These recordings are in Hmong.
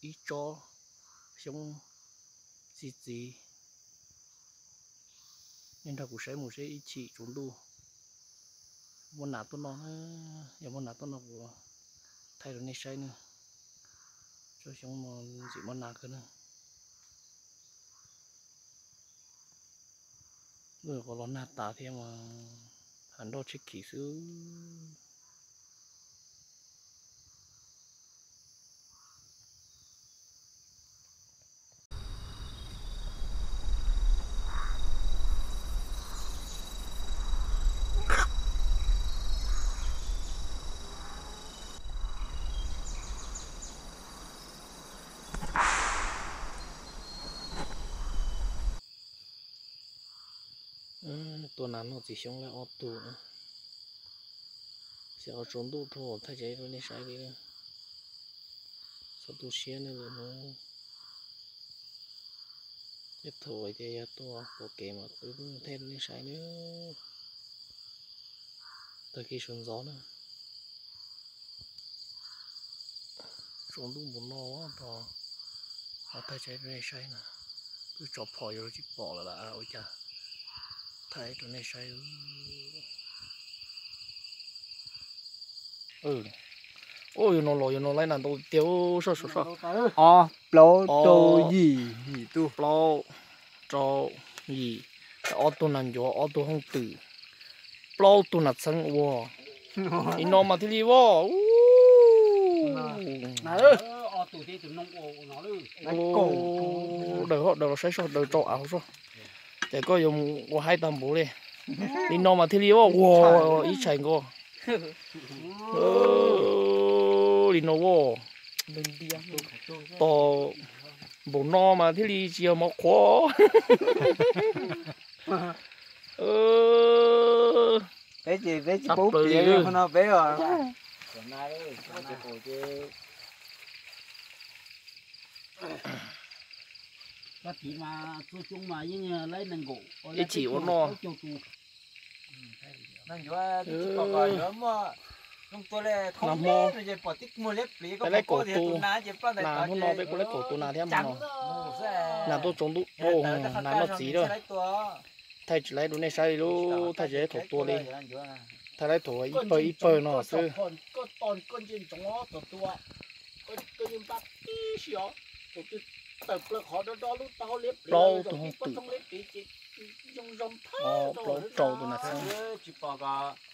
ib tsob xyoob txi txiv. Nej nrog kuv saib mus seb ib chim tsaus ntuj muaj nas tuaj noj na. Yog muaj nas tuaj noj kuv thaij rau nej saib na. Tsob xyoob no ntxim muaj nas kawg na. Lub qhov los nag tas thiab mas hav nroj tsheb khiv xwb. Tua nas noj txiv xyoob lawm ob tug. Xyov tsaus ntuj dhau thaij tsev rau nej saib li. Txhob tu siab nej lwm hnub. Tej thaum tias yog tuaj pom kev mas kuv thaij rau nej saib nawb. Tag kis sawv ntxov na. Tsaus ntuj npaum no tos thaij tsev rau nej saib na. Twb tso phom yuav tsis pom lawm las ua cas. Thaij rau nej saib. Ua yus no los yus no laib nas ntau tiag soj soj soj. Ob plaub rau yim, yim tug plaub rau yim. Ob tug nas ncuav, ob tug hooj twm, plaub tug nas txheeb ua. Li no mas thiaj li voj. Daws hoj daws los saib soj, daws rau av hauv soj. Ces koj yuav mus ua haib tag npaum li. Li no mas thiaj li voj ua ib tshais nkaus. Li no voj. Tos npaum no mas thiaj li tsis yog mov qhuav. Peb ces peb tsis paub piav li no peb os. Ib chim ua noj. Nag hmo, peb laib kaum tus, nas hnub no peb kuj laib kaum tus nas thiab mas no. Nas tuaj tsaus ntuj, nas noj txiv lawm. Thaij tsis laib rau nej saib li lub, thaij tsis laib thaum tua li. Thaij laib thaum ib pawg ib pawg no xwb. Plaub tug hooj twm, plaub rau tus nas txheeb.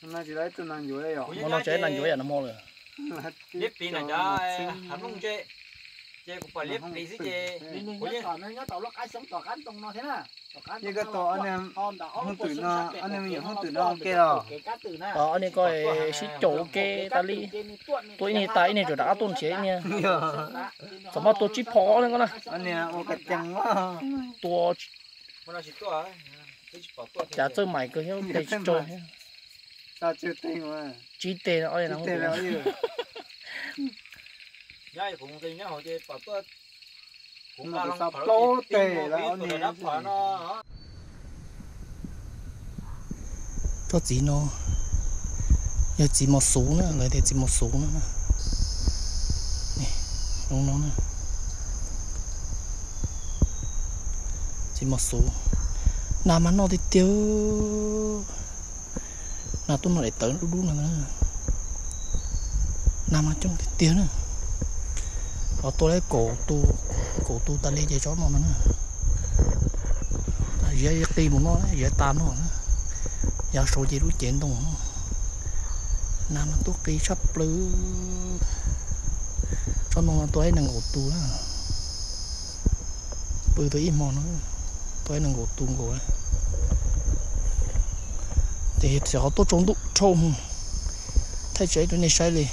Hmo no tsis laib nas ncuav yam no hmo lawm. Yeej koj tos ob niag hooj twm no, ob niag me nyuam hooj twm no ua ke los? Ob niag ko sib caum ua ke tas li. Tua ib niag tas ib niag tseem rov qab tuaj nrhiav ib niag. Txawm muab tua tsib phom ne koj na. Tua cas txawj mais kawg thiab, tes tsis tso thiab. Tsib teg no. Tsob txiv no yog txiv mos xuv na, lawv tias txiv mos xuv no. Zoo no na. Txiv mos xuv, nas mas noj tiag tiag. Nas tuaj noj daim tawv dub dub no. Nas mas coob tiag tiag na. Los tua lawm kaum tus, kaum tus tas li ces tsob no no na. Ziav qi mus no, ziav tas no na. Yav saud ces lub cev ntoo no. Nas mas tuaj qi tshaj plaws. Tsob ntoo no tua ib nees nkaum tus na. Pw tau ib hmo no tua ib nees nkaum tus nkaus. Ces txawm ho tuaj tsaus ntuj dhau, thaij tsis laib rau nej saib li.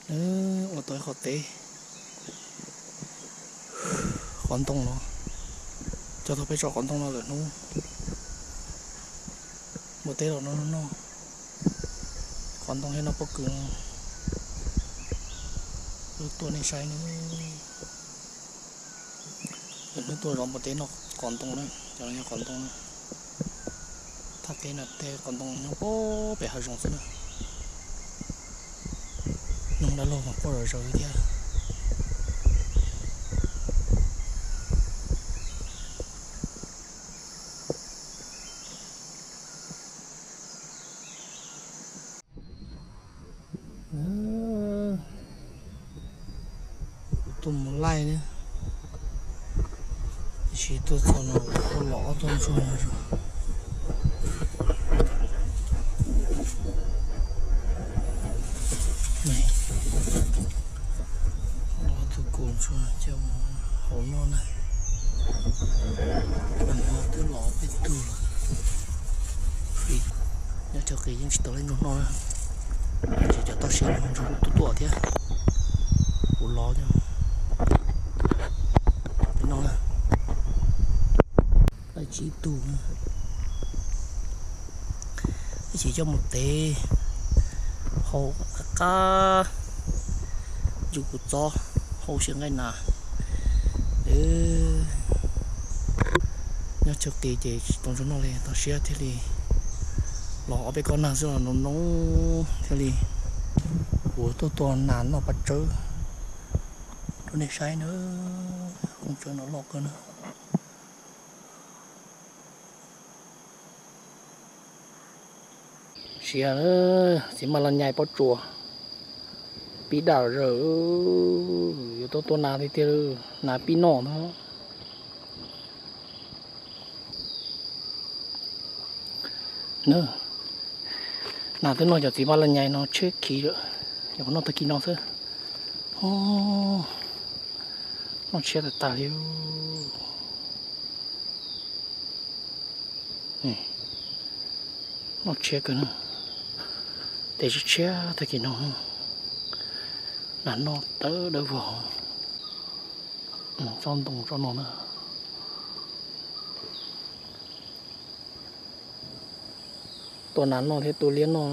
Ua tau ib qho teb, qos ntoo no, coj tau peb tsob qos ntoo no lawm hnub, ua teb los no noj. Qos ntoo thiab noj pob kws, lub tuaj nej saib na. Lawv hnub tuaj zov npua teb noj qos ntoo na, cov no yog qos ntoo na. Thaj teb no tej qos ntoo nyob pem hav zoov xwb na. Noog dab laug mas quaj zom zaws thiab. Kuv tuaj mus laij na, tiam sis tuaj txog no kuv tuaj los ob tug ntsuag no. Ob tug kaus ntsuag coj mus hau noj na. Nag hmo twb los peb tug lawm. Nyob chaw qis yeej tsis tau leej ntsuag noj na. Ces cov toj siab no ntsuag tuaj tuaj thiab. Kuv los peb noj na. Laij tsib tug na. Ib chim coj mus tev hau qab qab, ntsw kuv txob, hau siav nqaij nas. Nyob chaw qis ces tsis tau ntsuag noj li, toj siab thiaj li los ob peb kob nag xwb los noo noo thiaj li. Kuv tuaj tua nas noj paj tsawb rau nej saib na. Qoob tsawb no loj kawg na. Siav, txiv maj laj nyais pob tsuas pib daj zawg, yuav tuaj tua nas tiag tiag, nas pib noj no. Nas twb noj cov txiv maj laj nyais no tshiab khiv lawm, yog noj tag kis no xwb. Noj tshiab tas tas li. Noj tshiab kawg na. Tes tshiab tshiab tag kis no, nas noj tawv dawb vog. Tsob ntoo tsob no na. Tua nas noj thiab tua liab noj.